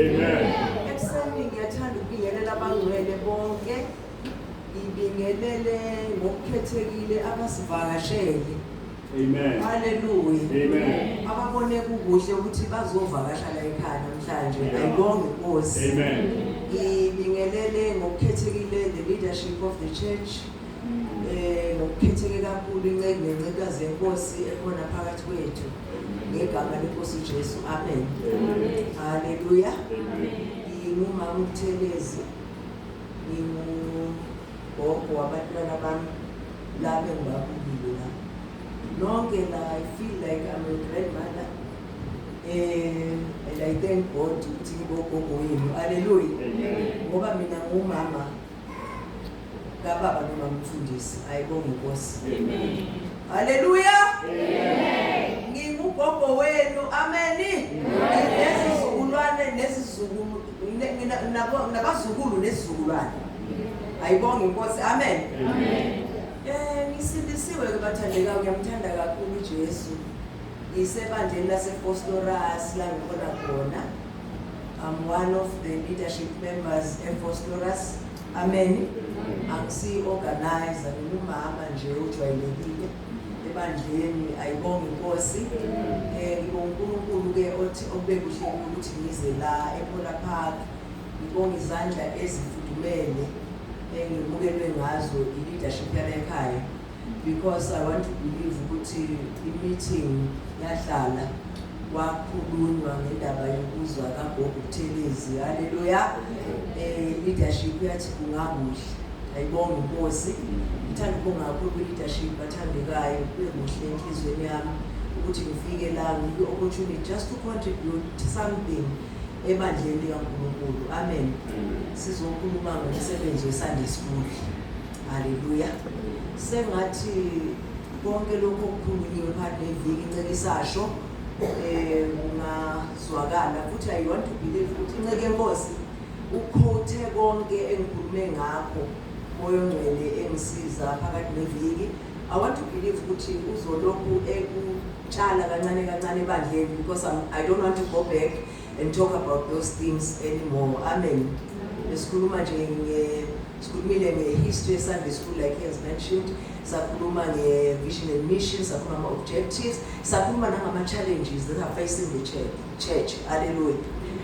Amen. Ekuseni ngiyathanda ukubingelela abangcwele bonke. Ngibingelele ngokukhethekile abasivakashele. Amen. Haleluya. Amen. Ababone kukuhle ukuthi bazovakasha la ekhaya namhlanje. Yeah. Ayibonge Nkosi. Amen. Ngibingelele ngokukhethekile the leadership of the church. Ngokukhetheke kakhulu inceku nencekazi yenkosi ekhona phakathi kwethu. Ngegama lenkosi uJesu. Amen. Amen. Haleluya. Amen. Ngingumama uButhelezi. Ngingugogo wabantwana bami laba engibabukile la. Nonke la, I feel like I'm a grandmother. And I thank God ukuthi ngibogogo wenu. Hallelujah. Amen. Ngoba mina ngumama kababa noma umfundisi. Ayibonge Nkosi. Amen. Haleluya. Ngingugogo wenu. Amen. Nginezizukulwane nezizukulu nabazukulu nezizukulwane. Ayibonge Inkosi. Amen. Amen. Ngisindisiwe ke bathandekayo, ngiyamthanda kakhulu uJesu. Ngisebandleni laseVosloorus la ngikhona khona. I'm one of the leadership members eVosloorus. Amen. Angisi organizer, ngumama nje ojwayelekile ebandleni. Ayibonge Inkosi. Ngibonga uNkulunkulu ke othi okube kuhle ukuthi ngize la ePhola Park. Ngibonga izandla ezifudumele engimukelwe ngazo i-leadership yala ekhaya, because I want to believe ukuthi i-meeting yahlala kwakhulunywa ngendaba yokuzwa kagogo Buthelezi. Haleluya. Leadership yathi kungakuhle. Ayibonge Inkosi. Ngithanda ukubonga kakhulu kwi-leadership, bathandekayo, kube kuhle enhliziyweni yami ukuthi ngifike la, nginike opportunity just to contribute something ebandleni likaNkulunkulu. Amen. Sizokhuluma ngomsebenzi we-Sunday school. Haleluya. Sengathi konke lokho okukhulunyiwe phakathi neviki, inceke isasho, kungazwakala futhi. I want to believe ukuthi inceke yenkosi ukhothe konke engikhulume ngakho, Moya oNgcwele engisiza phakathi neviki. I want to believe ukuthi uzolokhu ekutshala kancane kancane ebandleni, because I don't want to go back and talk about those things anymore. Amen. Besikhuluma nje nge sikhulumile nge-history ye-Sunday school, like he has mentioned, sakhuluma nge-vision and mission, sakhuluma ama-objectives, sakhuluma nangama-challenges that are facing the church. Hallelujah.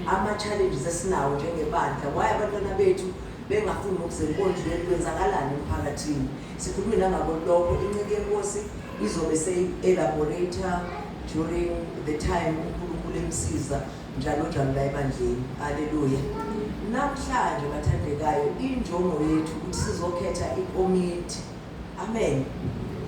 Ama-challenges esinawo njengebandla, why abantwana bethu bengafuni ukuza enkonzweni, kwenzakalani emphakathini. Sikhulume nangako lokho. Inceke yenkosi izobe seyi-elaborate-a during the time uNkulunkulu emsiza njalo njalo la ebandleni. Haleluya. Namhlanje, bathandekayo, injongo yethu ukuthi sizokhetha ikomiti. Amen.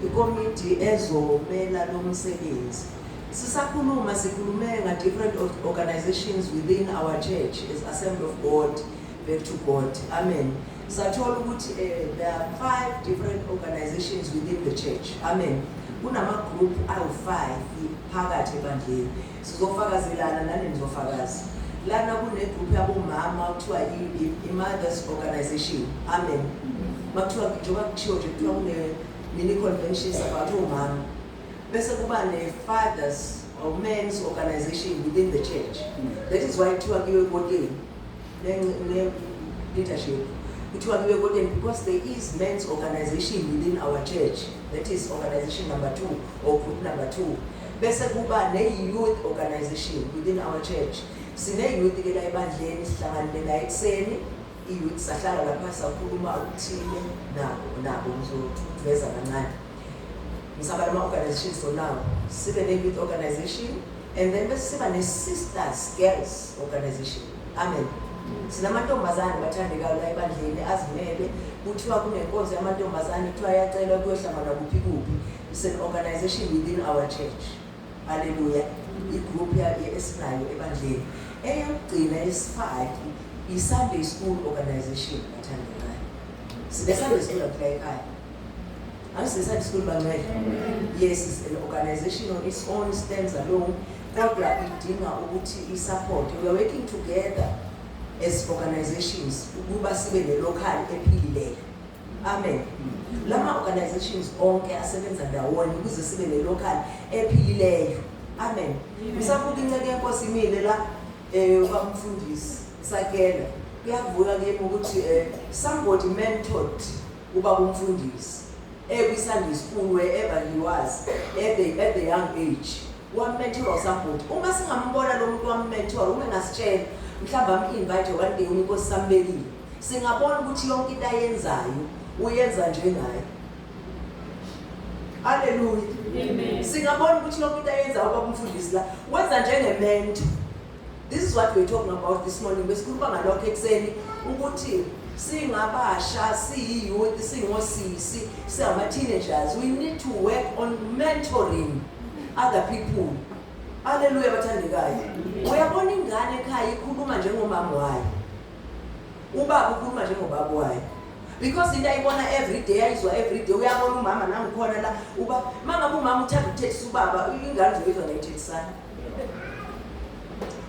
Ikomiti ezomela lo msebenzi. Sisakhuluma, sikhulume nga-different organizations within our church as Assembly of God, Back to God. Amen. Sathola ukuthi there are five different organizations within the church. Amen. Kunama-group awu-five phakathi ebandleni. Sizofakazelana nani, nizofakaza lana. Kune-group yabomama kuthiwa i-mothers organization. Amen. Makuthiwa, njengoba kuthiwa nje, kuthiwa kune-mini conventions about omama, bese kuba ne-fathers or men's organization within the church. That is why kuthiwa kuyiwe ekoteni ne-leadership, kuthiwa kuyiwe ekoteni because there is men's organization within our church. That is organization number two or group number two. Bese kuba ne-youth organization within our church. Sine-youth ke la ebandleni, sihlanganile la ekuseni i-youth, sahlala lapha, sakhuluma okuthile nabo. Nabo ngizoveza kancane, ngisabala ama-organizations for now. Sibe ne-youth organization and then bese siba ne-sisters girls organization. Amen. Sinamantombazane, bathandekayo, la ebandleni azimele. Kuthiwa kunenkonzo yamantombazane, kuthiwa yacelwa kuyohlangana kuphi kuphi. It's an organization within our church. Haleluya. I-group esinayo ebandleni eyokugcina, esi-five, i-Sunday school organization. Bathandekayo, sine-Sunday school lapha ekhaya. Angisine-Sunday school, bangcwele? Yes, it's an organization on its own, stands alone, kodwa idinga ukuthi i-support. We are working together as organizations ukuba sibe ne-local ephilileyo. Amen. Lama organizations onke asebenza ndawonye ukuze sibe ne-local ephilileyo. Amen. Ngisabuka inceke yenkosi imile la. Ubamfundisi Sakela, kuyavuka kimi ukuthi somebody mentored ubaba umfundisi ekwi-Sunday school, wherever he was at the young age, wamentorwa somebody. Uma singambona lo muntu wammentor, uma engasitshela, mhlawumbe am-invite one day uma inkosi sambekile, singabona ukuthi yonke into ayenzayo uyenza njengaye. Haleluya. Amen. Singabona ukuthi yonke into ayenzayo ubaba umfundisi la wenza njengementor. This is what we're talking about this morning. Besikhuluma ngalokho ekuseni ukuthi singabasha, siyi-youth, singosisi, singama-teenagers, we need to work on mentoring other people. Haleluya, bathandekayo. Uyabona, ingane ekhaya ikhuluma njengomama wayo, ubaba ukhuluma njengobaba wayo, because into ayibona every day, ayizwa every day. Uyabona umama nangikhona la, uba mangabe umama uthanda ukuthethisa ubaba, ingane uzoyizwa ngayithethisana.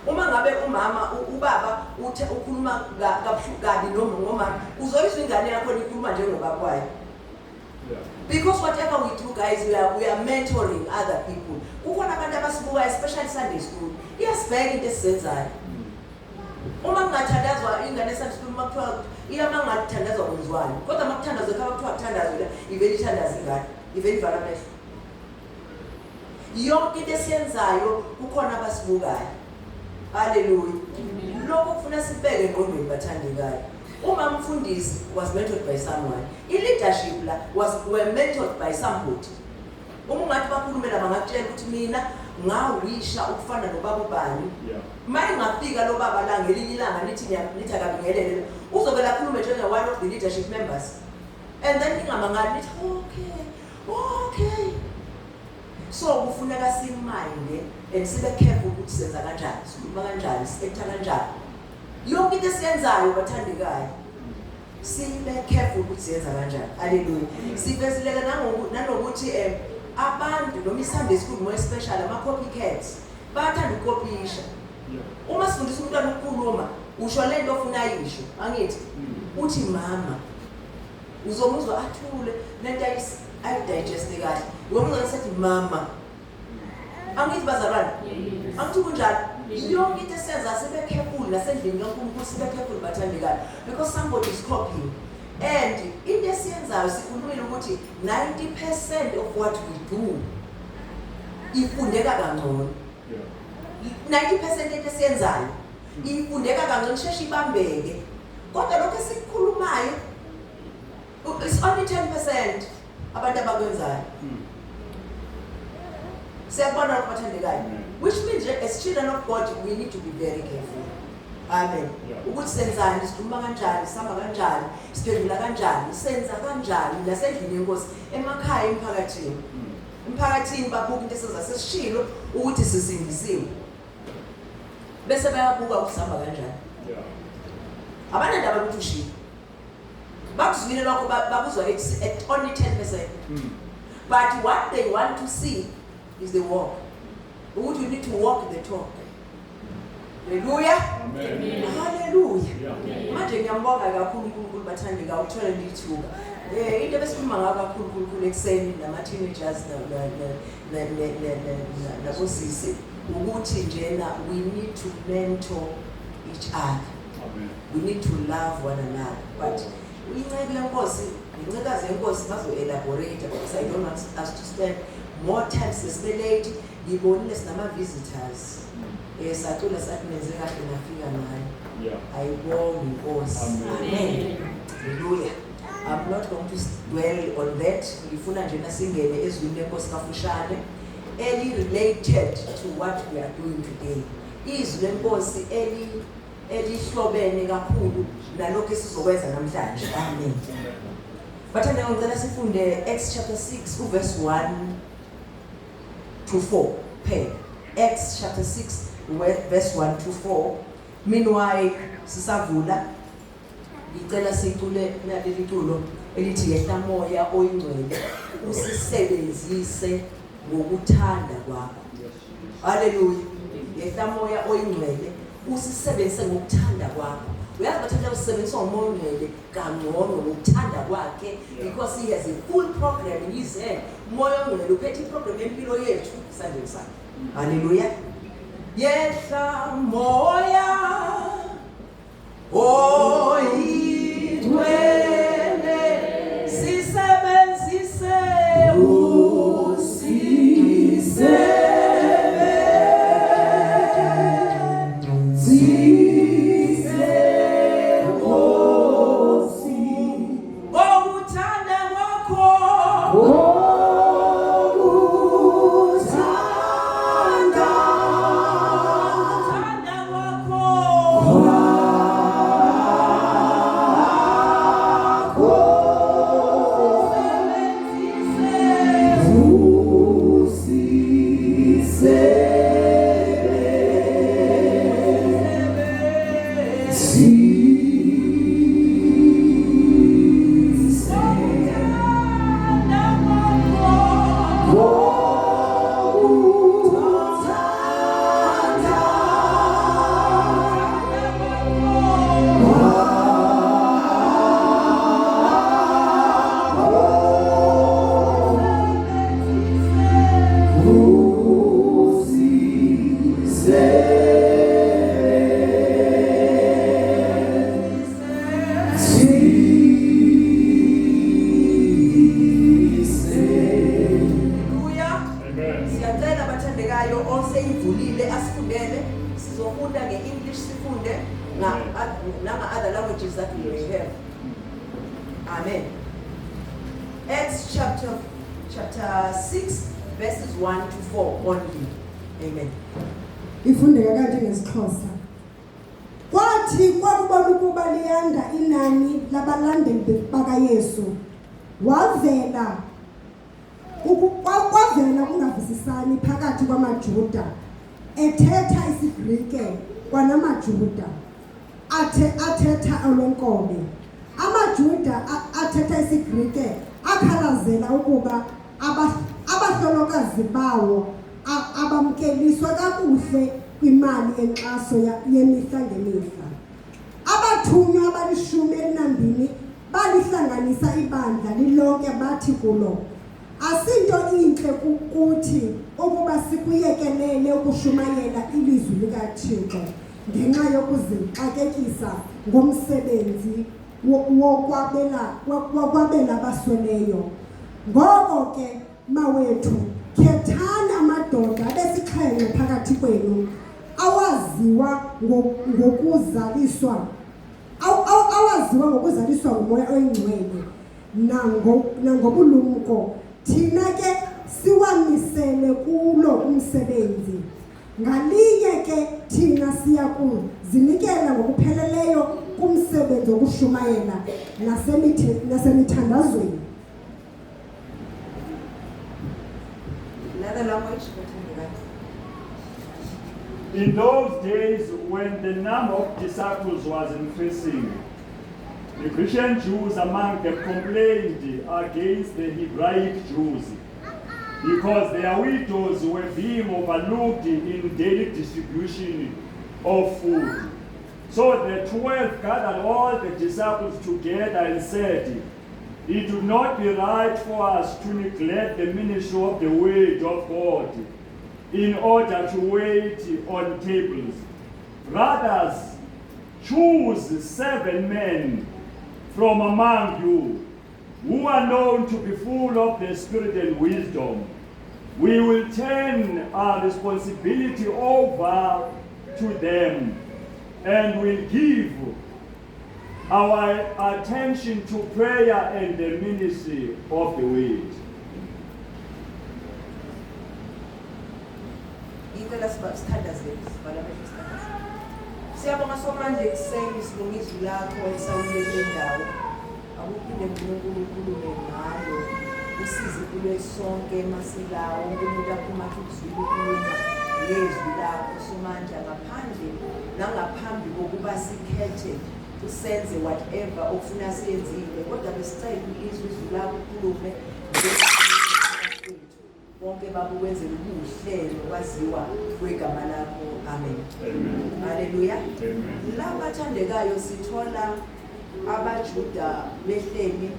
Uma ngabe umama ubaba uthe ukhuluma kabuhlungu kabi noma ngomama, uzoyizwa ingane yakho ikhuluma njengobaba wayo, because whatever we do, guys, we are mentoring other people. Kukhona abantu abasibukayo, especially Sunday school, iyasibheka into esizenzayo. Uma kungathandazwa ingane e-Sunday school, uma kuthiwa iya, uma kungathandazwa kwenziwani, kodwa uma kuthandazwa ekhaya kuthiwa kuthandazwe la, ivele ithandaze ingane, ivele ivala amehlo. Yonke into esiyenzayo kukhona abasibukayo. Haleluya. Lokho kufuna sibeke engqondweni, bathandekayo. Uma mfundisi was mentored by someone, i-leadership la was were mentored by somebody. Uma ungathi bakhulume la, bangakutshela ukuthi mina ngawisha ukufana nobaba ubani. Uma ingafika lo baba la ngelinye ilanga, nithi nithi akabingelele, uzovela akhulume njenge one of the leadership members, and then ningamangali, nithi okay. So kufuneka siminde and sibe careful ukuthi senza kanjani, sikhuluma kanjani, si-acta kanjani, yonke into esiyenzayo, bathandekayo. Sibe careful ukuthi siyenza kanjani. Haleluya. Sivezileke nanokuthi abantu noma i-Sunday school more especially, ama-copycats, bayathanda ukukopisha. Uma sifundisa umntwana ukukhuluma, usho lento ofuna ayisho, angithi? Uthi mama, uzomuzwa athule lento ayidigeste kahle, uyomuzwa sethi mama. Angithi bazalwane? Angithi kunjalo? Yonke into esenza sibe careful, nasendlini kaNkulunkulu sibe careful, bathandekayo, because somebody is copying. And into esiyenzayo, sikhulumile ukuthi 90% of what we do ifundeka kangcono. 90% into esiyenzayo ifundeka kangcono, isheshe ibambeke, kodwa lokho esikukhulumayo it's only 10% abantu abakwenzayo. Siyakubona lokho, bathandekayo? Which means as children of God we need to be very careful. Amen. Ukuthi senzani, sikhuluma kanjani, sihamba kanjani, siphendula kanjani, senza kanjani nasendlini yenkosi, emakhaya, emphakathini. Emphakathini babuka into esenza. Sesishilo ukuthi sisindisiwe, bese bayabuka ukuthi sihamba kanjani. Abanandaba ukuthi ushilo, bakuzwile lokho, bakuzwa at only 10%, but what they want to see is the walk, ukuthi you need to walk the talk. Haleluya. Amen. Haleluya. Manje ngiyambonga kakhulu uNkulunkulu, bathandeka, ukuthola lithuba. Into ebesikhuluma ngayo kakhulu kakhulu ekuseni nama teenagers nabosisi ukuthi njena we need to mentor each other. Amen. We need to love one another. But inceku yenkosi, incekazi yenkosi bazo-elaborate because I don't want us to spend more time, sesibe late. Ngibonile sinama visitors. Sacula sathi nenze kahle nafika nayo. Ayibonge inkosi. Amen. Amen. Hallelujah. I'm not going to dwell on that. Ngifuna nje nasingene ezwini lenkosi kafushane eli related to what we are doing today. Izwi lenkosi elihlobene kakhulu nalokho esizokwenza namhlanje. Amen. Bathanda, ngicela sifunde Acts chapter 6 uverse 1 to 4 phela. Acts chapter 6 verse 1 to 4. Meanwhile sisavula, ngicela sicule naleli culo elithi "Yehla Moya Oyingcwele usisebenzise ngokuthanda kwakho". Haleluya. Yehla Moya Oyingcwele usisebenzise ngokuthanda kwakho. Uyazi bathanda, usebenzisa uMoya Ongcwele kangcono ngokuthanda kwakhe because he has a full program in his hand. Umoya Ongcwele uphethe iprogram yempilo yethu esandleni sakhe. Haleluya. Yehla moya oyingcwele, sisebenzise, usisebenzise Nkosi, ngokuthanda kwakho, ngokuthanda, ngokuthanda kwakho, sisebenzise, ngokuthanda kwakho, ngokuthanda kwakho, Haleluya. Amen. Siyacela bathandekayo oseyivulile asifundele. Sizofunda nge-English, sifunde nanga-other languages that we may have. Amen. Acts chapter 6 verses 1 to 4 only. Amen. Ifundeka kanje ngesiXhosa. Kwathi kwakubona ukuba liyanda inani labalandeli bakaYesu, wavela kwavela ukungavisisani phakathi kwamaJuda ethetha isiGrike kwanamaJuda athetha olwenkobe. AmaJuda athetha isiGrike akhalazela ukuba abahlolokazi bawo abamkeliswa kakuhle kwimali yenkxaso yemihla ngemihla. Abathunywa abalishumi elinambini balihlanganisa ibandla lilonke, bathi kulo, "Asinto intle kuthi ukuba sikuyekelele ukushumayela ilizwi likaThixo ngenxa yokuzixakekisa ngomsebenzi wokwabela abasweleyo. Ngoko ke, mawethu, khethani amadoda abesixhenxe phakathi kwenu awaziwa ngokuzaliswa nguMoya oyiNgcwele nangobulumko, thina ke siwamisele kulo umsebenzi. Ngalinye ke thina siya kuzinikela ngokupheleleyo kumsebenzi wokushumayela nasemithandazweni." Another language, bathandekayo. In those days, when the number of disciples was increasing, the Grecian Jews among them complained against the Hebraic Jews because their widows were being overlooked in daily distribution of food. So the 12 gathered all the disciples together and said, "It would not be right for us to neglect the ministry of the word of God in order to wait on tables. Brothers, choose seven men from among you who are known to be full of the Spirit and wisdom. We will turn our responsibility over to them and will give our attention to prayer and the ministry of the word." Ngicela sithandazele, sivale amehlo sithandaze. Siyabonga Somandla ekuseni, sibonga izwi lakho elisawulele indawo. Akuphinde uNkulunkulu ukhulume ngalo. Usize impilo sonke masila, wonke umuntu aphuma athi ukuzwile ukhuluma ngezwi lakho Somandla. Ngaphandle nangaphambi kokuba sikhethe usenze whatever ofuna siyenzile, kodwa besicela ulizwe izwi lakho, ukhulume bonke babukwenzela ubuhle nokwaziwa kwegama lakho. Amen. Amen. Haleluya. Amen. La bathandekayo, sithola abaJuda behleli,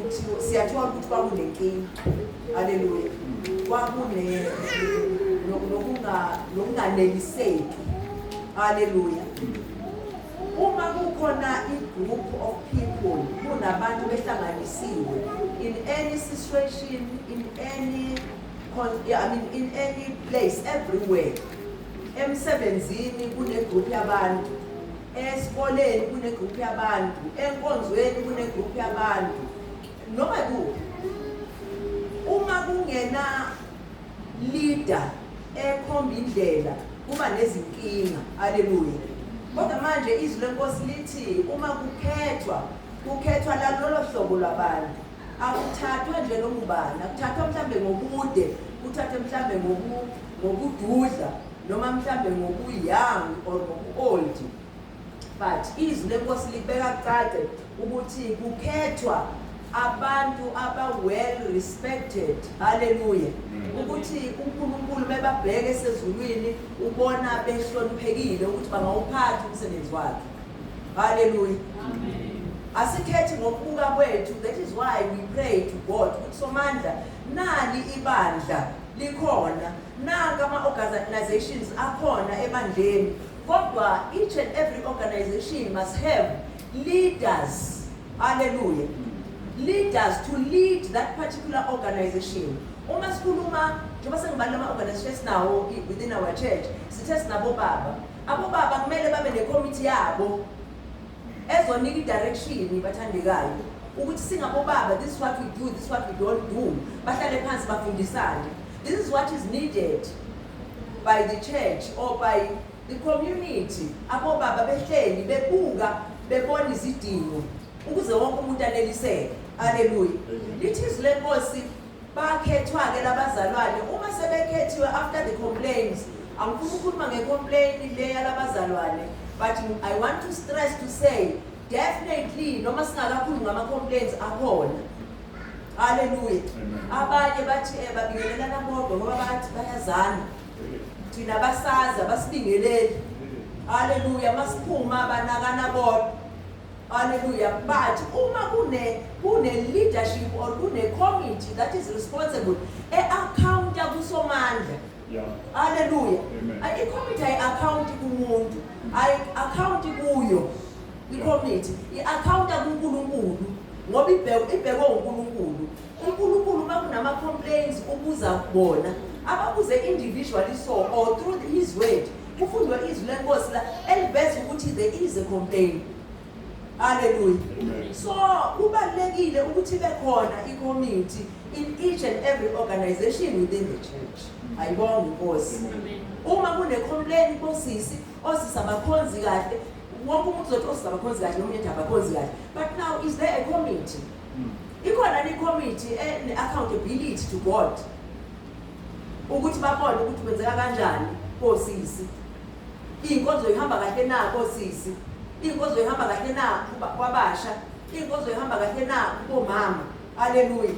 uthi siyathola ukuthi kwakunenkinga, haleluya, kwakune nokunga Ukunganeliseki. Haleluya. Uma kukhona i-group of people, kunabantu behlanganisiwe in any situation, in any yeah, I mean in any place, everywhere. Emsebenzini kunegroup yabantu, esikoleni kunegroup yabantu, enkonzweni kunegroup yabantu, noma kuphi. Uma kungena leader ekhomba indlela, kuba nezinkinga. Haleluya. Kodwa manje izwi lenkosi lithi uma kukhethwa, kukhethwa lalolo hlobo lwabantu. Akuthathwa nje noma ubani, akuthathwa mhlambe ngobude, kuthathwe mhlambe ngobududla noma mhlambe ngobu-young or ngobu-old, but izwi lenkosi libeka kucace ukuthi kukhethwa abantu aba-well respected. Haleluya. Ukuthi uNkulunkulu mebabheke esezulwini ubona behloniphekile ukuthi bangawuphatha umsebenzi wakhe. Haleluya. Asikhethi ngokubuka kwethu. That is why we pray to God ukuthi, "Somandla, nali ibandla likhona, nanka ama-organizations akhona ebandleni," kodwa each and every organization must have leaders. Hallelujah. Leaders to lead that particular organization. Uma sikhuluma, njengoba sengibalula ama-organization esinawo within our church, sithe sinabobaba. Abobaba kumele babe nekomiti yabo ezonika i-direction, bathandekayo, ukuthi singabobaba, this is what we do, this is what we don't do. Bahlale phansi bafundisane. This is what is needed by the church or by the community. Abobaba behleli bebuka, bebona izidingo ukuze wonke umuntu aneliseke. Haleluya. Lithi izwi lenkosi bakhethwa-ke labazalwane. Uma sebekhethiwe after the complaints, angifuni ukukhuluma ngecomplaint le yalabazalwane, but I want to stress to say definitely noma singakakhulumi ngama-complaints akhona. Haleluya. Abanye bathi babingelelana bodwa ngoba bathi bayazana, thina basazi, abasibingeleli. Haleluya. Masiphuma banakana bodwa. Haleluya. But uma kune leadership or kune committee that is responsible, e-accounta kuSomandla. Haleluya. Amen. I-committee ayi-account kumuntu, ayi-account kuyo i-committee, i-accounta kuNkulunkulu ngoba ibhekwe uNkulunkulu. UNkulunkulu uma kunama-complaints ubuza bona, ababuze individually so or through his word, kufundwe izwi lenkosi la eliveza ukuthi there is a complaint. Haleluya. Amen. So kubalulekile ukuthi bekhona i-committee in each and every organization within the church. Ayibonge inkosi. Uma kune-complaint kosisi, osisi abakhonzi kahle, wonke umuntu uzothi osisi abakhonzi kahle, nomunye ethi abakhonzi kahle, but now is there a committee? Ikhona i-committee ene-accountability to God ukuthi babone ukuthi kwenzeka kanjani kosisi, iy'nkonzo ihamba kahle na kosisi, iy'nkonzo ihamba kahle na kwabasha, iy'nkonzo ihamba kahle na kubomama? Haleluya.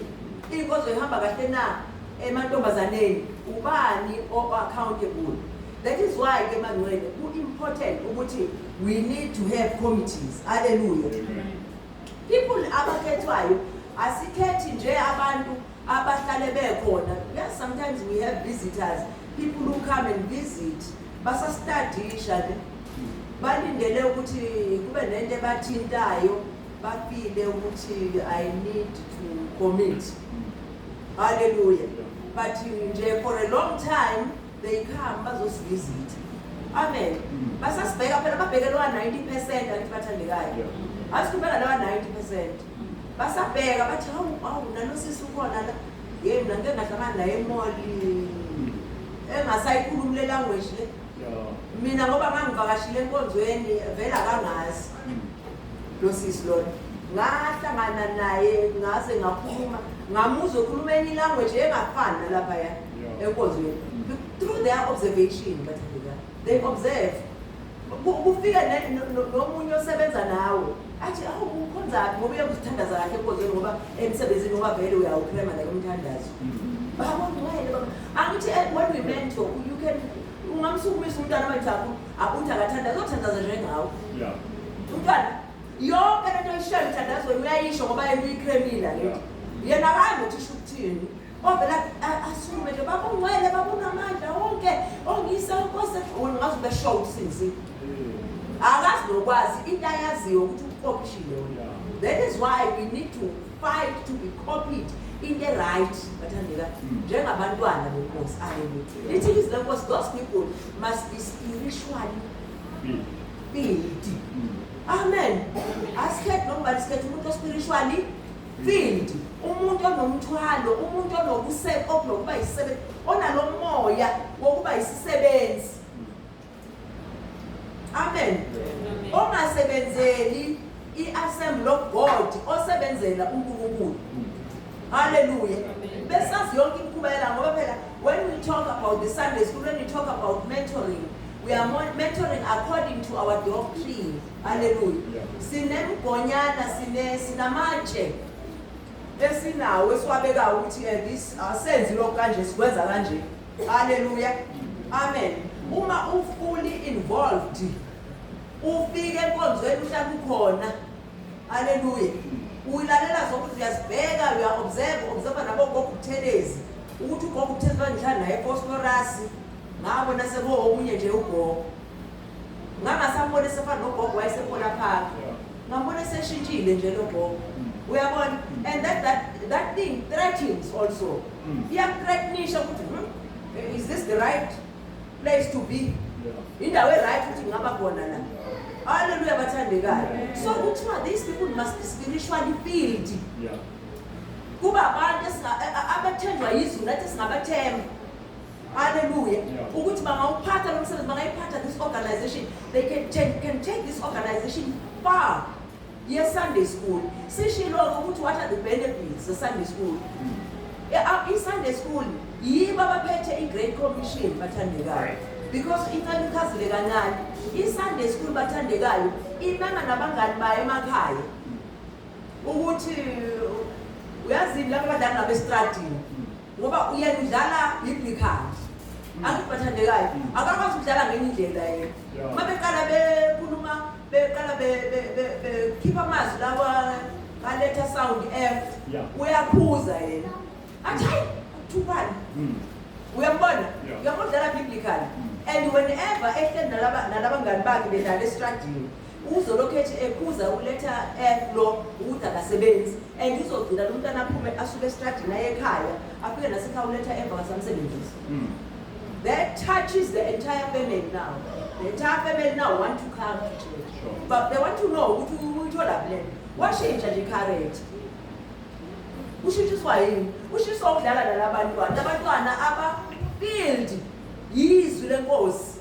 Iy'nkonzo ihamba kahle na emantombazaneni? Ubani o-accountable? That is why ke mangcwele ku-important ukuthi we need to have committees. Haleluya. People abakhethwayo, asikhethi nje abantu abahlale bekhona. Yes, sometimes we have visitors, people who come and visit, basastadisha nje, balindele ukuthi kube nento ebathintayo, bafile ukuthi I need to commit. Haleluya. But nje for a long time they come bazosivisit. Amen. Basasibheka phela, babheke lowa 90%, angithi bathandekayo? Asikhulumela lowa 90%. Basabheka bathi, "Hawu, hawu, nalosisi ukhona la. Yey, mina ngike ngahlangana naye emall engasayikhulumi le language le. Mina ngoba ngangivakashile enkonzweni, vele akangazi lo sisi lona. Ngahlangana naye ngaze ngakhuluma, ngamuzwa ekhuluma enye ilanguage engafani nalaphaya enkonzweni." Through their observation, bathandeka, they observe. Kufika nomunye osebenza nawe athi, "Awu, ukhonzaphi?" Ngoba uyakuzithandaza kahle enkonzweni, ngoba emsebenzini, ngoba vele uyawukrema nalo umthandazo. Babongcwele, angithi when we mentor, you can ungamsukumisa umntwana manje akuthi akathandaza, uzothandaza njengawe. Umntwana yonke lento oyishoyo emthandazweni uyayisho ngoba yena uyikremile angithi. Yena akazi ukuthi isho ukuthini, ovela asukume nje, "Baba ungcwele, baba unamandla wonke ongisa inkosi." ube sure ukuthi usindisiwe. Akazi nokwazi into ayaziyo ukuthi ukopishile wena. That is why we need to fight to be copied in the right, bathandeka, njengabantwana benkosi. Haleluya. Lithi izwi lenkosi, those people must be spiritually filled. Amen. Asikhethi noma sikhethe umuntu o-spiritually filled, umuntu onomthwalo, umuntu onokuba yisebenzi, onalo moya wokuba yisisebenzi. Amen. Ongasebenzeli i-Assembly of God, osebenzela uNkulunkulu. Hallelujah. Besazi yonke imikhuba yala, ngoba phela when we talk about the Sunday school, when we talk about mentoring, we are mentoring according to our doctrine. Hallelujah. Sinemgonyana, sinamatshe esinawo esiwabekayo ukuthi this asenzi lokhu kanje, sikwenza kanje. Hallelujah. Amen. Uma u-fully involved, ufike enkonzweni uhlala ukhona. Hallelujah. Uyilalela zonke, uyazibheka, uya-observe, observe nabogogo Buthelezi, ukuthi ugogo Buthelezi bangihlala naye ePhosphorus, ngabona sekuwomunye nje ugogo, ngangasambona esefana nogogo wayesePhola Park, ngambona eseshintshile nje lo gogo, uyabona. And that thing threatens also, iyakuthreatenisha ukuthi is this the right place to be, indawo e-right ukuthi ngingaba khona la. Hallelujah, bathandekayo. So kuthiwa these people must be spiritually filled. Kuba abantu abathenjwa yizulu, nathi singabathemba. Hallelujah. Ukuthi bangawuphatha lo msebenzi, bangayiphatha this organization. They can take this organization far. Yes, Sunday school. Sishilo ukuthi what are the benefits of Sunday school? I-Sunday school yibo abaphethe i-Great Commission, bathandekayo. Because incane ichazile kancane. I-Sunday school, bathandekayo, imema nabangani bayo emakhaya. Ukuthi uyazini laba abadlala nabo estradini, ngoba uyena udlala biblical. Angithi bathandekayo, akakwazi ukudlala ngenye indlela yena. Uma beqala bekhuluma, beqala bekhipha amazwi lawa aletha sound F, uyakhuza yena. Athi hayi, thubani. Uyambona? Uyabona udlala biblical. And whenever ehleli nalabangani bakhe bedlala estradini, uzolokhu ethi ekhuza uletha F lo ukuthi akasebenzi, and uzogcina lo mntwana aphume asuke estradini aye ekhaya, afike nasekhaya uletha F akasamsebenzisi. That touches the entire family now. The entire family now want to come to church. But they want to know ukuthi uyithola le. Washintsha nje character. Ushintshiswa yini? Ushintshiswa ukudlala nalabantwana. Abantwana aba-filled yizwi lenkosi.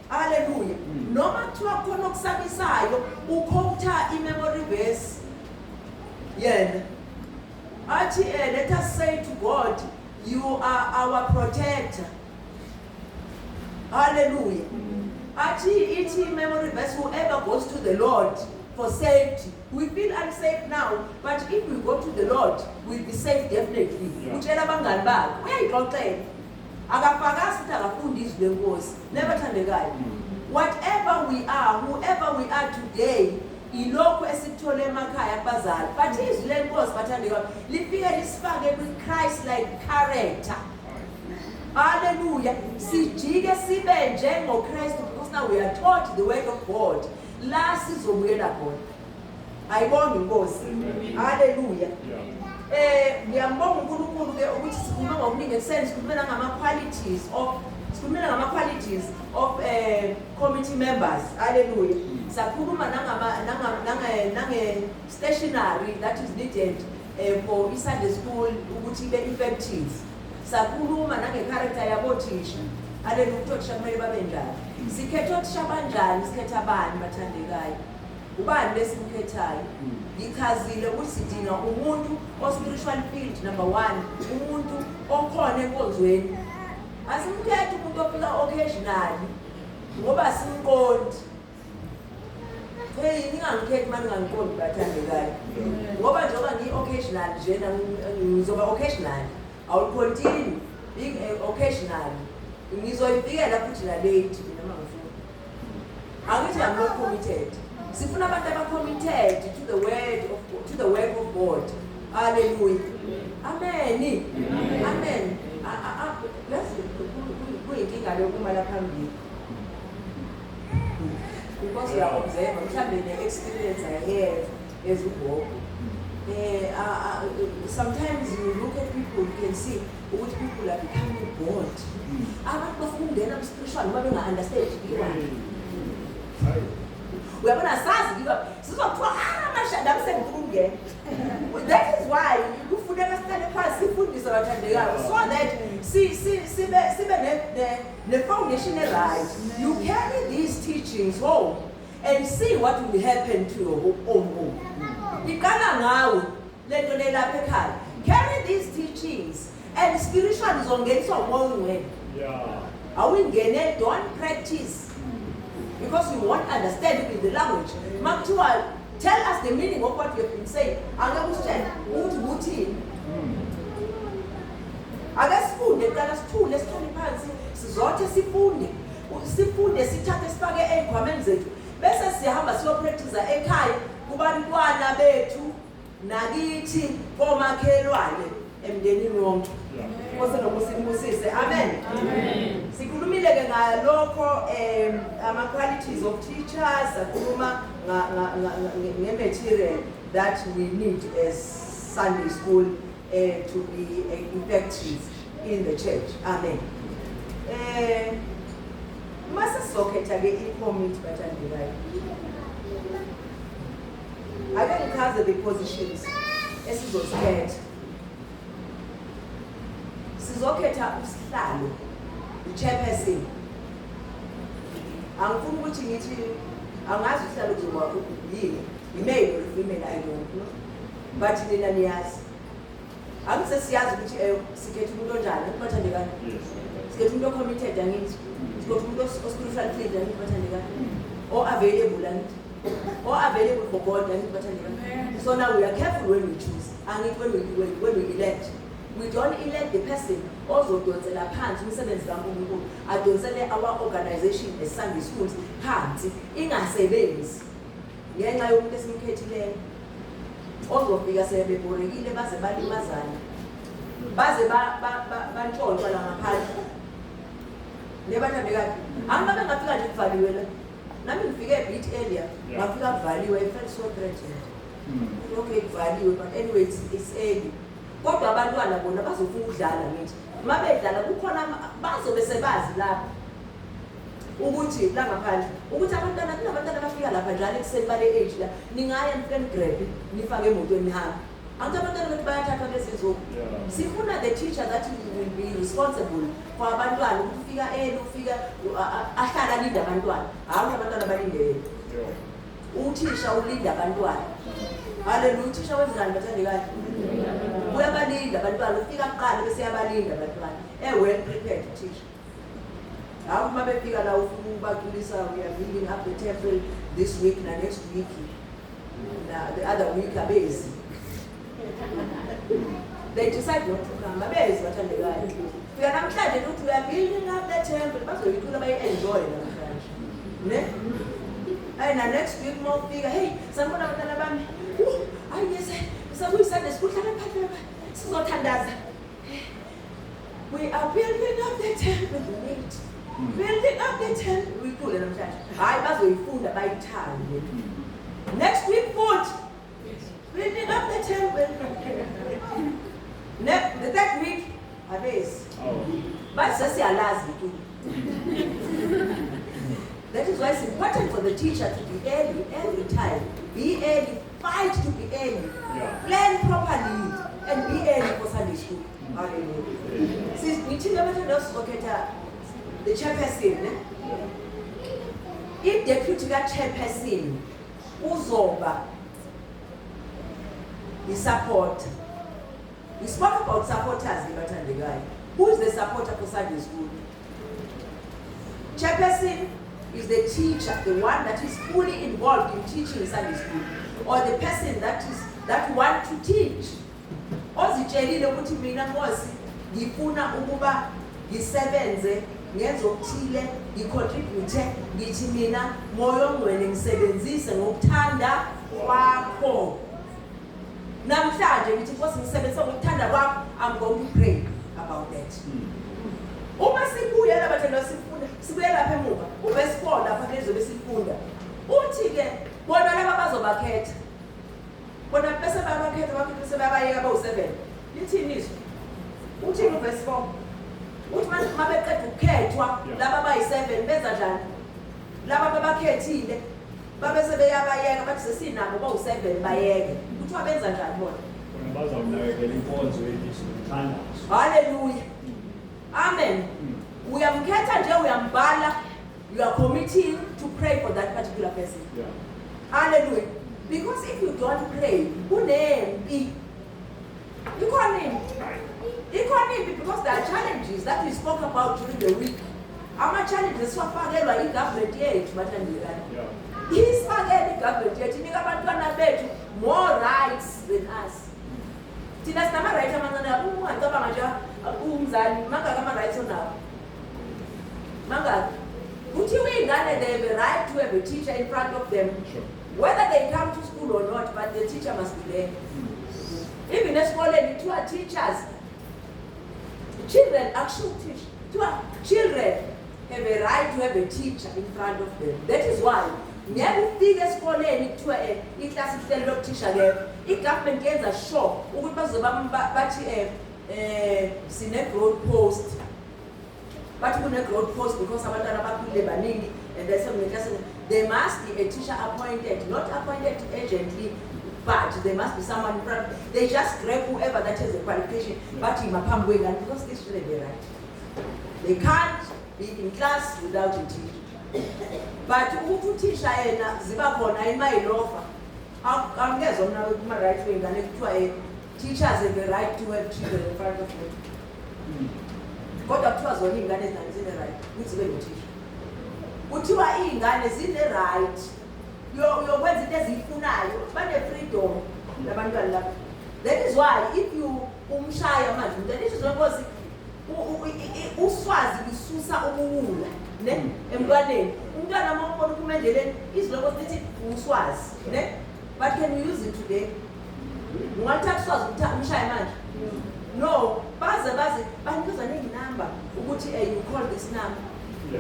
Hallelujah. Noma kuthiwa khona okusabisayo, uquota i-memory verse. Yena. Athi let us say to God, you are our protector. Hallelujah. Athi ithi memory verse, whoever goes to the Lord for safety. We feel unsafe now, but if we go to the Lord, we'll be safe definitely. Utshela abangani bakhe, uyayixoxela. Akafakazi ukuthi akafundi izwi lenkosi. Never, thandekayo. Whatever we are, whoever we are today, ilokhu esikuthole emakhaya kubazali. But izwi lenkosi, bathandekayo, lifike lisifake kwi-Christ like character. Hallelujah. Sijike sibe njengoKristu, because now we are taught the word of God. La sizobuyela khona. Ayibonge inkosi. Hallelujah. Ngiyambonga uNkulunkulu ke ukuthi sikhuluma ngokuningi ekuseni, sikhuluma ngama qualities of committee members. Hallelujah. Sakhuluma nangama nange nange stationery that is needed for i-Sunday school ukuthi ibe effective. Sakhuluma nange character yabothisha. Hallelujah, ukuthi othisha kumele babe njani. Sikhetha othisha banjani, sikhetha abani, bathandekayo? Ubani lesimkhethayo? Ngichazile ukuthi sidinga umuntu o-spiritual filled, number 1, umuntu okhona enkonzweni. Asimkhethi umuntu ofika occasionally ngoba simqondi. Hey, ningangikhethi manje, ningangiqondi, bathandekayo. Ngoba njengoba ngiyi-occasional njena, ngizoba occasional. I will continue being occasional. Ngizoyifikela futhi la late mina uma ngifuna. Angithi I'm not committed. Sifuna abantu aba-committed to the word of to the work of God. Hallelujah. Amen. Amen. Yazi kuyinkinga lokuma la phambili. Because uya-observe mhlawumbe ne-experience I have as ugogo. Sometimes you look at people, you can see ukuthi people are becoming bored. Abantu bafuna ukungena ku-spiritual noma benga-understand iwani. Uyabona, sazi kiba sizokuthiwa, ah, mashada sengifuna ukungena. That is why kufuneka sihlale phansi sifundise, bathandekayo, so that sibe ne-foundation e-right. You carry these teachings home and see what will happen to your own home. Iqala ngawe lento lelapha ekhaya. Carry these teachings and spiritually uzongeniswa uMoya oNgcwele. Awuyingene, don't practice because you won't understand it in the language. Makuthiwa tell us the meaning of what you have been saying, angeke usitshele ukuthi kuthini. Ake sifunde kuqala, sithule, sihlale phansi, sizothe sifunde, sifunde, sithathe, sifake ey'khwameni zethu, bese siyahamba siyopractice ekhaya kubantwana bethu nakithi, komakhelwane, emndenini wonke. Nkosi nokusimbusise, amen. Sikhulumile-ke ngalokho, ama-qualities of teachers, sakhuluma nge-material that we need as Sunday school to be effective in the church. Amen. Mase sizokhetha-ke i-committee, bathandekayo. Ake ngichaze the positions esizozikhetha. Sizokhetha usihlalo, the chairperson. Angifuni ukuthi ngithi angazi usihlalo kuzoba yini, i-male or female, I don't know, but nina niyazi. Angise siyazi ukuthi sikhetha umuntu onjani, bathandekayo? Sikhetha umuntu o-committed, angithi? Sikhetha umuntu o-spiritual filled, angithi, bathandekayo? O-available, angithi? O-available for God, angithi, bathandekayo? So now we are careful when we choose, angithi? When we elect, we don't elect the person ozodonsela phansi umsebenzi kaNkulunkulu, adonsele our organization as Sunday schools phansi, ingasebenzi ngenxa yomuntu esimkhethileyo ozofika sebeborekile, baze balimazane, baze bantshontshwa la ngaphandle. Nebathandekayo, angibabe ngafika nje kuvaliwe la. Nami ngifike a bit earlier. Ngafika kuvaliwe. I felt so threatened. Okay, kuvaliwe, but anyway, it's early. Kodwa abantwana bona bazofuna ukudlala. Ngithi uma bedlala kukhona bazobe sebazi lapha ukuthi la ngaphandle ukuthi abantwana, kunabantwana abafika lapha njalo ekuseni bale age la, ningaya nifike nigrabhe, nifake emotweni, nihambe. Angithi abantwana bethu bayathathwa lezi nsuku? Sifuna the teacher that will be responsible for abantwana, ukuthi ufika early, ufika ahlala alinde abantwana, hayi ukuthi abantwana balinde yena. Uthisha ulinda abantwana. Haleluya! Uthisha wenzani, bathandekayo? Uyabalinda abantwana. Ufika kuqala bese yabalinda abantwana, e-well prepared uthisha. Hawu, uma befika la ufuna ukubaculisa, "We are building up the temple this week na next week na the other week," abezi. They decide not to come, abezi, bathandekayo. Fika namhlanje ukuthi we are building up the temple, bazoyicula, bayi-enjoy namhlanje, ne? Hayi, na next week uma ufika, "Hey, sanibona abantwana bami. Hayi, yes, sekuyi-Sunday school, hlala phansi lapha, sizothandaza. We are building up the temple, mate. Building up the temple." Uyicule namhlanje, hhayi, bazoyifunda, bayithande. Next week futhi, "Building up the temple." The third week abezi. Bathi sesiyalazi iculo. That is why it's important for the teacher to be early every time. Be early, fight to be early. Plan properly and be early for Sunday school. Hallelujah. Ngithini, abathanda, sizokhetha the chairperson, ne? I-deputy ka-chairperson uzoba i-supporter. We spoke about supporters, bathandekayo. Who is the supporter for Sunday school? Chairperson is the teacher, the one that is fully involved in teaching Sunday school, or the person that want to teach. Ozitshelile ukuthi mina, Nkosi, ngifuna ukuba ngisebenze, ngenze okuthile, ngicontribute, ngithi mina, Moya oNgcwele, ngisebenzise ngokuthanda kwakho. Namhlanje ngithi, Nkosi, ngisebenzise ngokuthanda kwakho. I'm going to pray about that. Uma sibuya labathandwa, sifuna sibuye lapha emuva uverse 4 lapha kulezo besifunda. beqeda ukukhethwa laba abayi-7 benza njani? Laba ababakhethile babe sebeyabayeka, bathi sesinabo bawu-7, bayeke. Kuthiwa benza njani bona? Bona bazawunakekela inkonzo yelizwi nomthandazo. Haleluya, amen. Uyamkhetha nje, uyambhala, you are committing to pray for that particular person. Hallelujah. Because if you don't pray, kunempi. Ikhona impi. Ikhona impi because there are challenges that we spoke about during the week. Ama-challenges siwafakelwa i-government yethu, bathandekayo. Isifakele i-government yethu, inika abantwana bethu more rights than us. Thina sinama-right amancane. Ungacabanga nje umzali, mangaki ama-rights onawo? Mangaki? Kuthiwa iy'ngane, they have a right to have a teacher in front of them. Whether they come to school or not, but the teacher must be there. Even esikoleni kuthiwa teachers, children, actually teach, kuthiwa children have a right to have a teacher in front of them. That is why ngeke ufike esikoleni kuthiwa iklasi ihlelo lokuthisha kekho. I-government yenza sure ukuthi bazobe bathi sine-growth post. Bathi kune-growth post because abantwana abakhulile baningi and then sekuneklasini. There must be a teacher appointed, not appointed urgently, but there must be someone in front. They just grab whoever that has a qualification, bathi ima phambi kwey'ngane because these children, they right. They can't be in class without a teacher. But ukuthi uthisha yena ziba khona imayilofa, angkezwa mina kuma-right wey'ngane kuthiwa teachers have the right to have children in front of them. Kodwa kuthiwa zona iy'ngane zinani zine-right ukuthi zibe nothisha. Kuthiwa iy'ngane zine-right yokwenza into eziyifunayo, bane-freedom labantwana laba. That is why if you umshaya manje umntwana, isho zenkosi, uswazi lisusa ubuwula ne emntwaneni. Umntwana uma umbona uphuma endleleni, izwi lenkosi lithi uswazi ne, but can you use it today? Ungalithatha uswazi umshaye manje? No. Baze banikeza ney'namba ukuthi you call this number,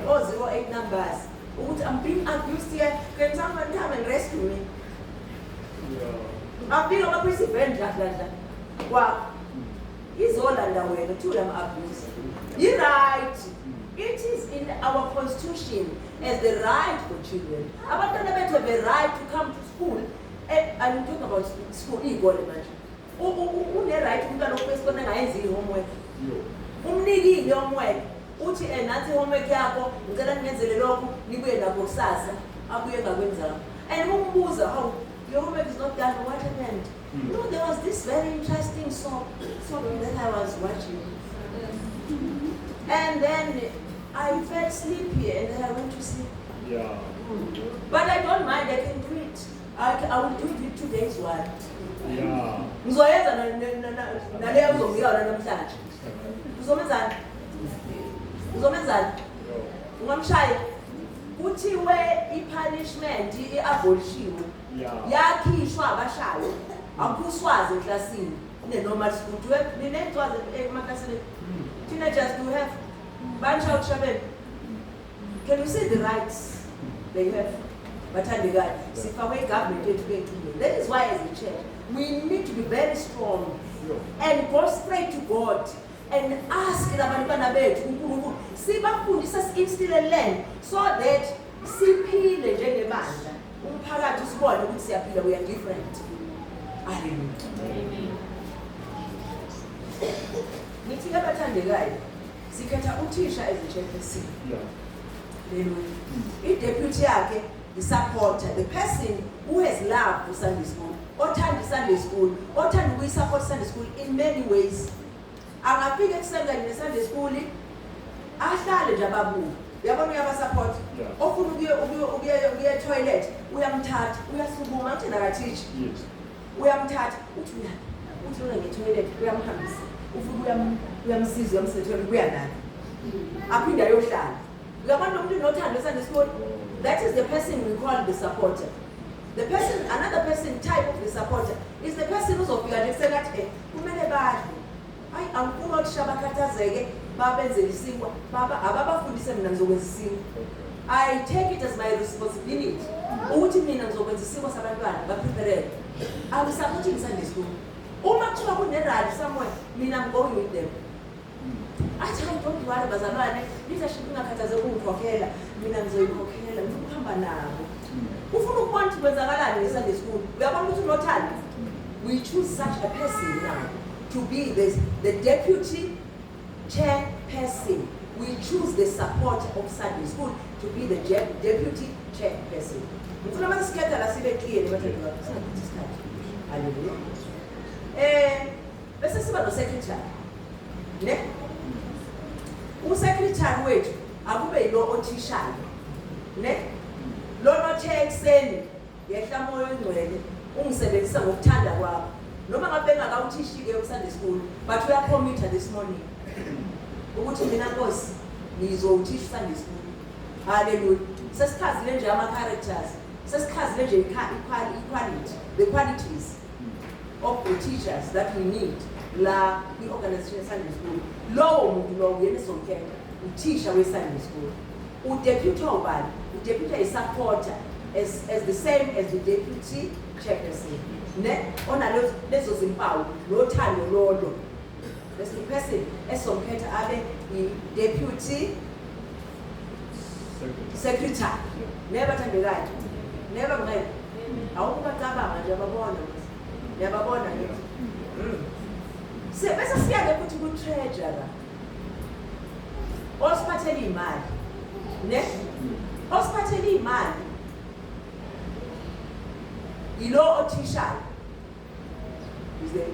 o-08 numbers, ukuthi I'm being abused here, can someone come and rescue me? Afike amapholisa, iveni dla dla dla kwakho, izolanda wena, kuthiwa uyam-abuse. I-right, it is in our constitution as the right for children. Abantwana bethu have a right to come to school. I'm talking about school, iy'kole manje. Une-right umntwana okufika esikoleni engayenzi i-homework. Umnikile i-homework, uthi nansi i-homework yakho, ngicela ningenzele lokhu, nibuye nakho kusasa. Abuye engakwenzanga, and umbuza, "How, your homework is not done, what happened?" "No, there was this very interesting soap that I was watching and then I felt sleepy and then I went to sleep. But I don't mind, I can do it. I will do it with today's one." Ngizoyenza naleyo uzonginika yona namhlanje. Uzomenzani? Uzomenzani? Ungamshaya? Kuthiwe i-punishment i-abolishiwe. Yakhishwa abashayo. Akuswazi eklasini. Kune-normal school. Do you have niney'ncwazi emaklasini? Teenagers, do you have? Banishaya ukushabela? Can you see the rights they have? Bathandekayo, sifakwe i-government yethu key'nkingeni. That is why as a church, we need to be very strong and go straight to God and ask labantwana bethu uNkulunkulu sibafundise, si-instill learn so that siphile njengebandla, umphakathi usibone ukuthi siyaphila, we are different. Hallelujah. Ngithi abathandekayo, sikhetha uthisha as a chairperson. Hallelujah. I-deputy yakhe, i-supporter, the person who has loved for Sunday school, othanda i-Sunday school, othanda ukuyi-support Sunday school in many ways. Angafika ekuseni kanye ne-Sunday school, ahlale nje ababuke. Uyabona, uyaba-support. Ofuna ukuya e-toilet, uyamthatha, uyasukuma, uthi nakathisha. Uyamthatha, uthi uya, uthi lona nge-toilet, uyamhambisa. Ufike uyamsiza, uyamsiza e-toilet, uya naye. Aphinde ayohlala. Uyabona lo muntu unothando Sunday school? That is the person we call the supporter. The person, another person, type of the supporter, is the person uzofika nje ekuseni athi kumele badle. Hayi, angifuni othisha bakhathazeke, babenzele isinkwa, baba ababafundise, mina ngizokwenza isinkwa. I take it as my responsibility ukuthi mina ngizokwenza isinkwa sabantwana ba-prepare. I'm supporting Sunday school. Uma kuthiwa kune-rally somewhere, mina I'm going with them. Athi, "Hayi, don't worry bazalwane, Leadership ingakhathazeki ukungikhokhela, mina ngizoyikhokhela, ngifuna ukuhamba nabo. Ufuna ukubona ukuthi kwenzakalani nge-Sunday school. Uyabona ukuthi unothando. We choose such a person now to be the deputy chairperson. We choose the support of Sunday school to be the deputy chairperson. Ngifuna mase sikhetha la sibe clear, bathandwa, singachithi isikhathi. Hallelujah. Bese siba no secretary. Ne? Usecretary wethu akube yilo othishayo. Ne? Lona othe ekuseni, "Yehla Moya oNgcwele, ungisebenzisa ngokuthanda kwakho." Noma ngabe engakawuthishi-ke u-Sunday school, but uyacommitha this morning ukuthi, "Mina Nkosi, ngizowuthisha u-Sunday school." Haleluya. Sesichazile nje ama-characters, sesichazile nje i-quality, the qualities of the teachers that we need la kwi-organization ye-Sunday school. Lowo muntu lowo uyena esizomkhetha uthisha we-Sunday school. Udeputy ubani? Udeputy yi-supporter as the same as the deputy chairperson, ne onalezo lezo zimpawu nothando lolo. That's the person esizomkhetha abe i-deputy secretary. Nebathandekayo, neba ngeke awukubacabanga nje, ababona, niyababona ngithi. Bese siya-ke futhi ku-treasurer osiphathela iy'mali, ne osiphathela iy'mali yilo othishayo,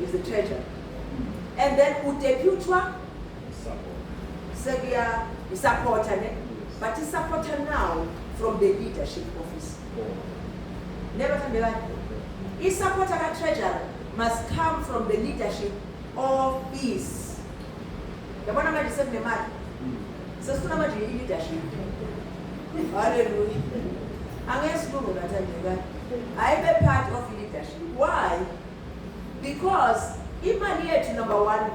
is the treasurer, and then udeputwa sekuya isupporter, ne but isupporter now from the leadership office. Nebathandekayo, isupporter ka-treasurer must come from the leadership office. Yabona manje sekunemali, sesifuna manje i-leadership. Haleluya. Angeke silunge, bathandekayo, ayibe part of i-leadership. Why? Because imali yethu, number one,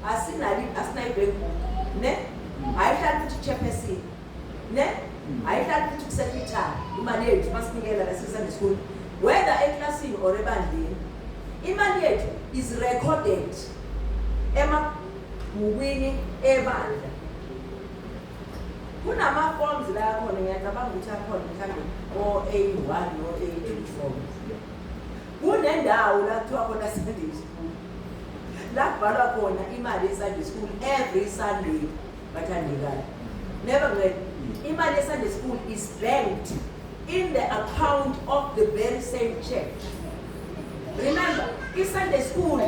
asinali, asinayo i-bank book, ne ayihlali futhi chairperson, ne ayihlali futhi ku-secretary. Imali yethu masinikela la Sunday school, whether eklasini or ebandleni, imali yethu is recorded emabhukwini ebandla. Kunama-forms la akhona, ngiyacabanga ukuthi akhona mhlawumbe o-A1 no-A2 forms. Kunendawo la kuthiwa khona Sunday school, la kubhalwa khona imali ye-Sunday school every Sunday. Bathandekayo, never ngcwele, imali ye-Sunday school is banked in the account of the very same church. Remember, i-Sunday school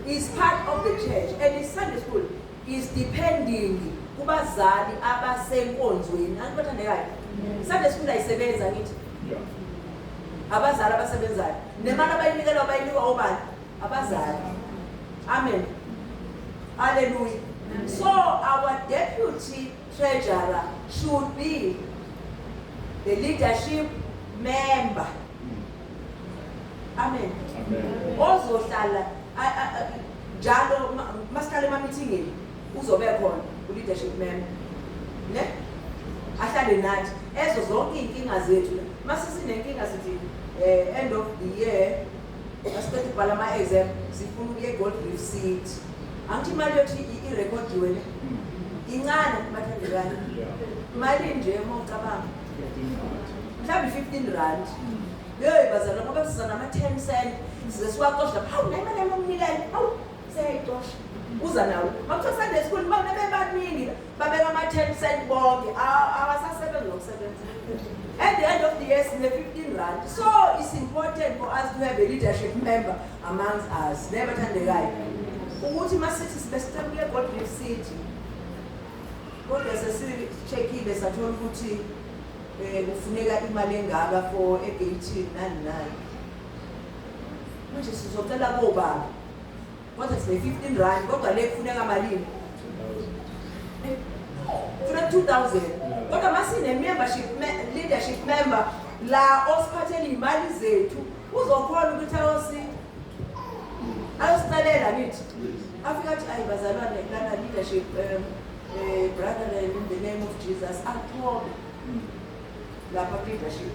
is part of the church, and i-Sunday school is depending kubazali abasenkonzweni. Anti bathandekayo, Sunday school ayisebenza ngithi abazali abasebenzayo, nemali abayinikelwa bayinikwa obani? Abazali. Amen, hallelujah. So our deputy treasurer should be the leadership member. Amen. Ozohlala njalo masihlala ema-meetingini, uzobe khona u-leadership member, ne ahlale nathi ezo zonke iy'nkinga zethu. Mase sinenkinga sithi end of the year, masiqeda ukubhala ama-exam, sifuna ukuya e-Gold Reef City. Angithi imali yothi irekhodiwe, ne incane, bathandekayo. Imali nje uma ucabanga mhlawumbe i-R15. Yeyi bazalwane, ngoba siza nama-10 cent, size siwacosha lapha. Hawu, nayo imali yami yomnikelo, hawu, seyayicosha. Uza nawo makuthiwa Sunday school, bona bebaningi babeka ama-10 cent bonke, awasasebenzi nokusebenza. At the end of the year sine-15 rand. So it's important for us to have a leadership member amongst us, nebathandekayo, ukuthi masithi sibe sicela kuye Gold Reef City, kodwa sesi-checkile sathola ukuthi kufuneka imali engaka for egate nani nani. Manje sizocela kobaba, kodwa sine 15 rand, kodwa le kufuneka malini? Kufuneka 2000. Kodwa masine membership leadership member la osiphathela imali zethu, uzokhona ukuthi ayosicelela ngithi afika athi, "Ayi bazalwane, lana leadership, brethren, in the name of Jesus," athobe lapha leadership.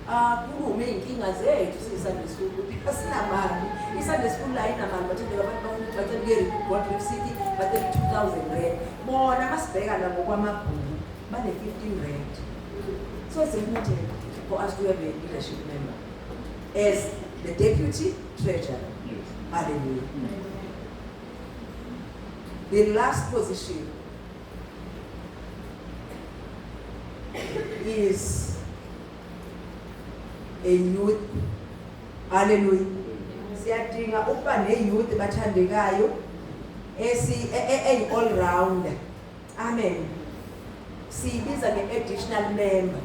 Akhulume iy'nkinga zethu siyi-Sunday school ukuthi asinamali. I-Sunday school la ayinamali bathandeka abantu bafuna ukuthi bacela ukuye Gold Reef City bacela i-2000 rand. Bona masibheka la ngokwamabhuku bane-15 rand. So it's important for us to have a leadership member as the deputy treasurer. Yes. Hallelujah. The last position is a youth. Hallelujah. Siyadinga ukuba ne-youth bathandekayo esi eyi all rounder. Amen. Siyibiza nge-additional member.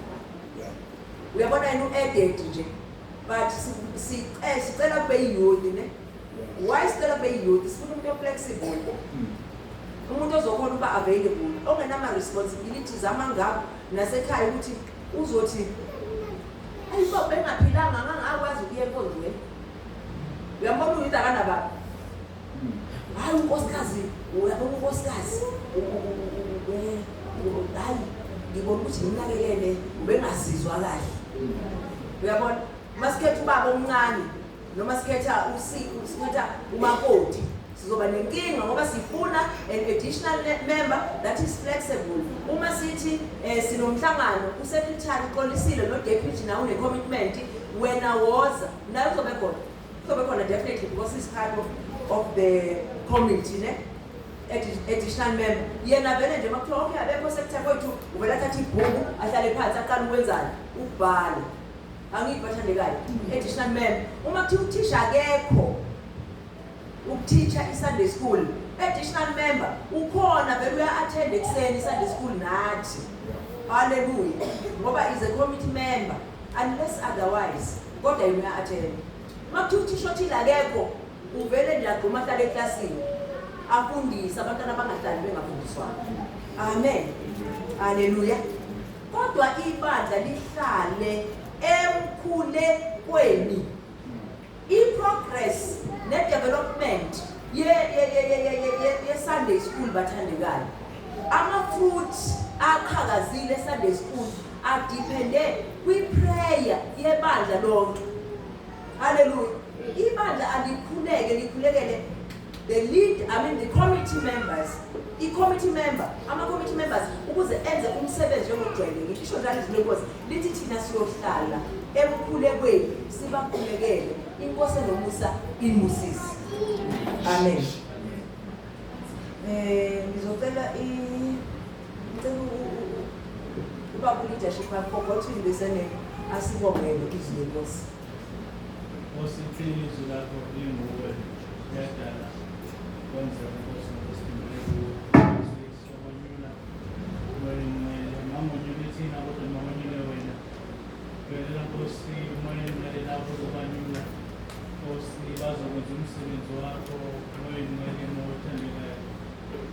Uyabona yena u-added nje but sicela kube yi-youth ne. Why sicela kube yi-youth? Sifuna umuntu o-flexible. Umuntu ozokhona ukuba available, ongenama-responsibilities amangako nasekhaya ukuthi uzothi ayibo bengaphilanga ngangakwazi ukuya enkonzweni. Uyambona uyuthi akanababa. Hayi unkosikazi, uyabona unkosikazi hayi ngibona ukuthi ngimnakekele ubengasizwa kahle. Uyabona masikhetha ubaba omncane noma sikhetha usikhetha umakoti sizoba nenkinga ngoba sifuna an additional member that is flexible. Uma sithi sinomhlangano usecretary uxolisile no deputy nawe une commitment wena woza naye uzobe khona. Uzobe khona definitely because he's part of the committee ne. Additional member yena vele nje makuthiwa okay abekho secretary kwethu uvela athathe ibhuku ahlale phansi aqale ukwenzani ukubhala. Angithi bathandekayo additional member uma kuthiwa uthisha akekho ukuthisha i-Sunday school additional member ukhona vele uya-attend ekuseni i-Sunday school nathi. Hallelujah. Ngoba is a committee member unless otherwise kodwa yena uya-attend. Uma kuthiwa uthisha othile akekho uvele nje agquma ahlale eklasini afundise abantwana abangahlali bengafundiswanga. Amen. Hallelujah. Kodwa ibandla lihlale emkhulekweni. I-progress ne-development ye-Sunday school bathandekayo. Ama-fruit aqhakazile e-Sunday school adepende kwi-prayer yebandla lonke. Hallelujah. Ibandla alikhuleke likhulekele the lead, I mean the committee members. I-committee member, ama-committee members ukuze enze umsebenzi njengokujwayelekile. Isho njalo izwi lenkosi lithi thina siyohlala emkhulekweni sibakhulekele. Inkosi enomusa inibusise. Amen. Ngizocela ngicela ubaba leadership I've forgotten the surname asibongele izwi lenkosi. Nkosi izwi lakho linguwe liyadala kwenzeka Nkosi ngokusindile kuwe. Siyabonyula umoya oyingcwele mangonyule thina kodwa mangonyule wena. Velela Nkosi umoya oyingcwele lapho uzobanyula. Nkosi bazokwenza umsebenzi wakho umoya oyingcwele moya othandekayo.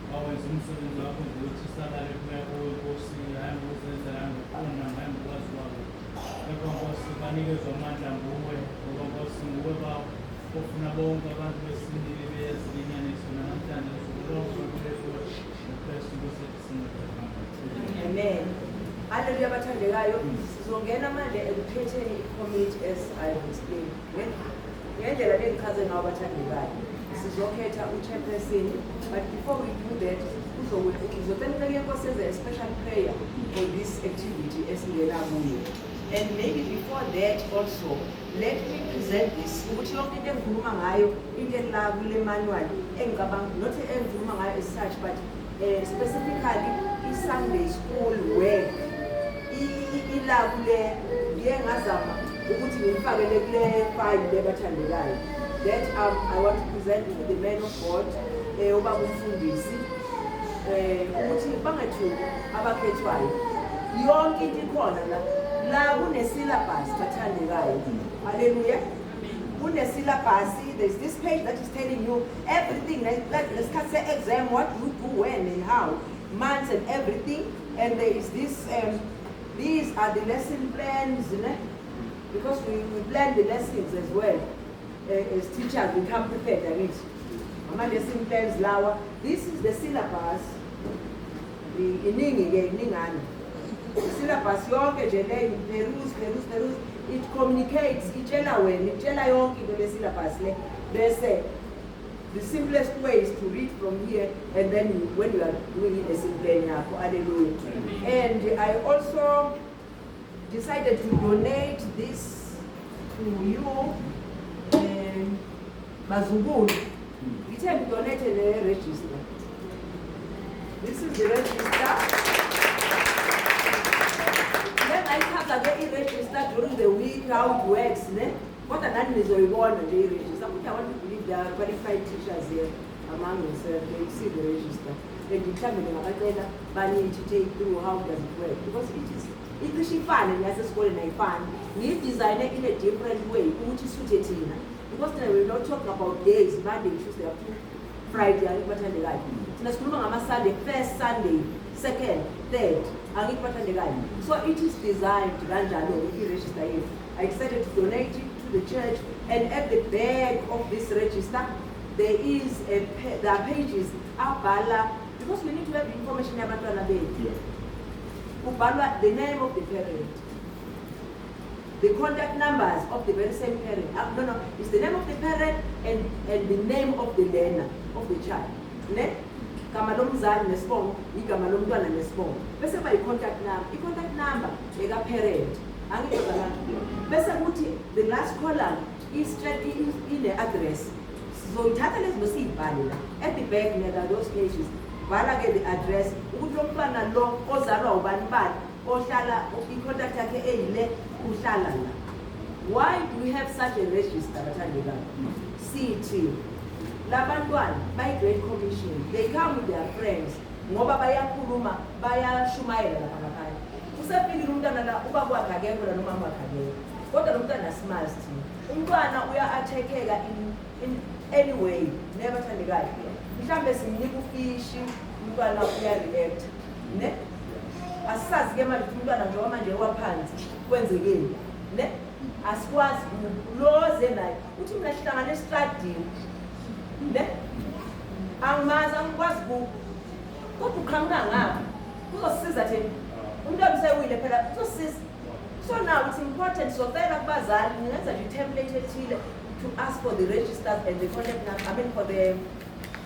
Bawenza umsebenzi wakho ngokuthi salale kuya kuwe Nkosi, hhayi ngokuzenzela, hhayi ngokufunda, hhayi ngokwazi kwabo. Kepha Nkosi banikezwe amandla nguwe, ngoba Nkosi nguwe Baba ofuna bonke abantu besindile beyazi inyaniso namhlanje usuku lonke kuwe ngoKristu Nkosi singathanda. Amen. Hallelujah bathandekayo. Sizongena manje ekukhetheni i-committee as I have explained. Ngendlela lengichaze ngayo bathandekayo. Sizokhetha u-chairperson, but before we do that, uzocela inceku yenkosi yenze a special prayer for this activity esingena kuyo. And maybe before that also, let me present this. Ukuthi yonke into engikhuluma ngayo, into ela kule manual, engicabanga, not engikhuluma ngayo as such, but specifically i-Sunday school work. Ila kule, ngiye ngazama ukuthi ngifakele kule file le bathandekayo. That I want to present to the man of God, ubaba umfundisi, ukuthi bangethuki abakhethwayo. Yonke into ikhona la. La kune syllabus bathandekayo. Hallelujah. Kune syllabus, there's this page that is telling you everything, like lesikhathi se-exam, what you do, when and how, months and everything. And there is this, these are the lesson plans, ne? Because we plan the lessons as well. As teachers, we come prepared, I mean. Ama lesson plans lawa. This is the syllabus. Iningi ke, iningana. Syllabus yonke nje le, peruse, peruse, peruse. It communicates, itshela wena, itshela yonke into le-syllabus le. Bese the simplest way is to read from here, and then when you are doing i-lesson plan yakho. Hallelujah. And I also decided to donate this to you, bazukulu. Ngithe ngidonate le register. This is the register. Bengayichaza ke i-register during the week, how it works, ne? Kodwa nani nizoyibona nje i-register. Futhi I want to believe there are qualified teachers here among yourself. They see the register. And mhlawumbe ningabacela banithi take through how does it work, because it is icishe ifane neyasesikoleni, ayifani. Ngiyidizayine in a different way ukuthi isuthe thina, because thina we're not talking about days, Monday, Tuesday up to Friday, angithi bathandekayo? Thina sikhuluma ngama-Sunday, first Sunday, second, third, angithi bathandekayo? So it is designed kanjalo-ke i-register yethu. I decided to donate it to the church, and at the back of this register there are pages abhala, because we need to have information yabantwana bethu. Kubhalwa the name of the parent, the contact numbers of the very same parent. No, it's the name of the parent and the name of the learner, of the child. Ne? Gama lomzali nesibongo, igama lomntwana nesibongo. Bese kuba i-contact number. I-contact number eka-parent. Angisho kanjalo. Bese kuthi the last column ine-address. Sizoyithatha lezi zinto siyibhale la. At the back there are those pages. Bhala ke the address ukuthi lo mntwana lo ozalwa ubani bani ohlala, i-contact yakhe eyile, uhlala la. Why do we have such a register, bathandekayo? Sithi labantwana bayi-Great Commission. They come with their friends ngoba bayakhuluma, bayashumayela lapha ngaphandle. Usefikile umntwana la, ubaba wakhe akekho la nomama wakhe akekho, kodwa lo mntwana asimazi thina. Umntwana uya-attackeka in any way, nebathandekayo. Mhlawumbe simnika ufishi, umntwana uya-react, ne? Asisazi-ke manje ukuthi umntwana njengoba manje waphansi kwenzekeni, ne? Asikwazi. Loze naye uthi mina sihlangane esitradini, ne? Angimazi, angikwazi ku, kodwa uqhamuka ngapha, kuzosisiza thina. Umntwana usewile phela, kuzosisiza. So now it's important, socela kubazali, ningenza nje i-template ethile to ask for the registers and the contact number, I mean for the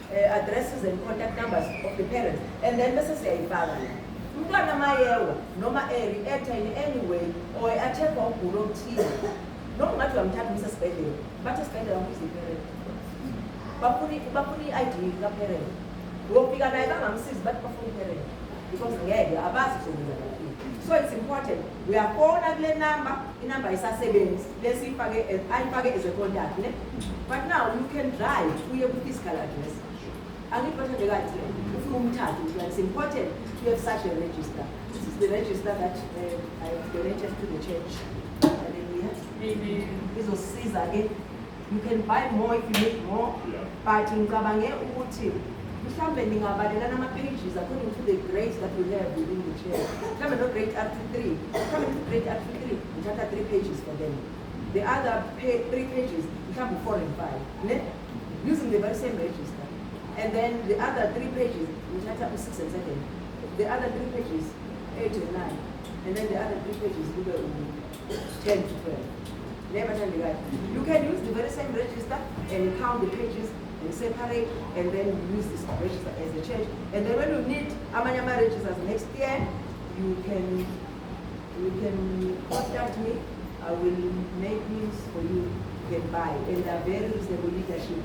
addresses and contact numbers of the parents, and then bese siyayifaka la. Umntwana mayewa noma e-reacta in any way or e-attackwa ugulo okuthile, noma ungathi uyamthatha umse esibhedlela, bathi esibhedlela who is the parent? Bafuna i-ID ka-parent. Wofika naye bangamsizi, bathi bafuna i-parent, because ngeke abazi kuzokwenza kakhulu. So it's important, uyafona kule number, inamba isasebenzi lesiyifake, ayifake as a contact, ne? But now you can drive uye ku-physical address, angithi bathandekayo? Ufike umthathe umntwana. It's important to have such a register. This is the register that I have donated to the church. Hallelujah. Izosiza ke. You can buy more if you need more, but ngicabange ukuthi mhlambe ningabalelana ama-pages according to the grades that we have within the church. Mhlambe no grade up to 3, mhlambe no grade up to 3, ngithatha 3 pages for them, the other 3 pages mhlambe 4 and 5, ne? Using the very same register. And then the other 3 pages ngithatha u-6 and 7, the other 3 pages 8 and 9, and then the other 3 pages kube u-10 to 12. Never thandekayo. You can use the very same register and count the pages and separate, and then use this register as a church. And then when you need amanye ama-registers next year, you can contact me. I will make means for you to can buy. And they are very reasonable, leadership.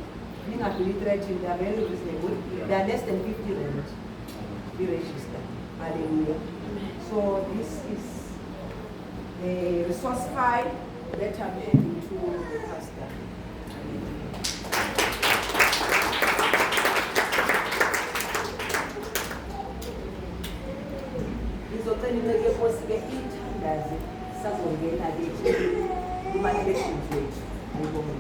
Ningafeel threatened, they are very reasonable. They are less than 50 rand, the register. Hallelujah. So this is the resource file that I'm handing to the pastor. Hallelujah. Ngizocela inceku yenkosi-ke ithandaze, sazongena-ke kuma-elections wethu. Ayibonge.